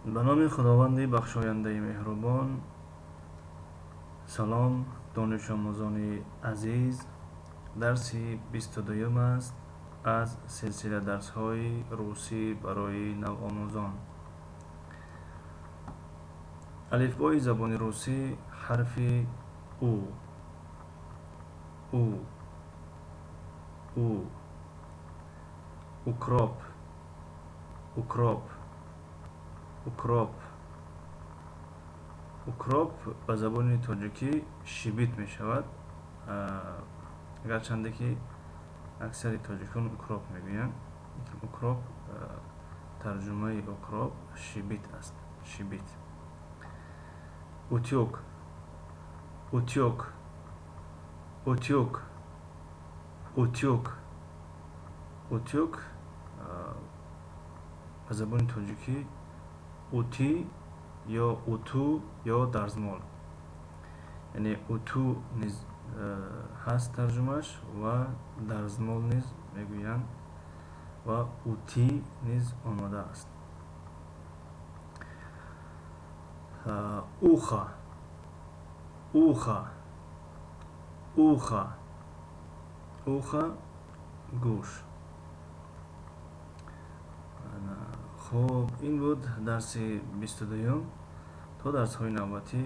Ба номи Худованди бахшояндаи меҳрубон. Салом, донишомӯзони азиз. Дарси 22-юм аст аз силсила дарсҳои русӣ барои навомӯзон. Алифбои забони русӣ, ҳарфи У. У, У. Укроп, укроп, укроп. Укроп ба забони тоҷикӣ шибит мешавад, гарчанде ки аксари тоҷикон укроп мегӯянд. Укроп, тарҷумаи укроп шибит аст, шибит. Утюг, утюг, утюг, утюг. Утюг ба забони тоҷикӣ утӣ ё уту ё дарзмол, яъне уту низ ҳаст тарҷумааш ва дарзмол низ мегӯянд ва утӣ низ омадааст. Ухо, ухо, ухо. Ухо — гӯш. Хуб, ин буд дарси 22-юм. То дарсҳои навбатӣ,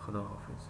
худо ҳофиз.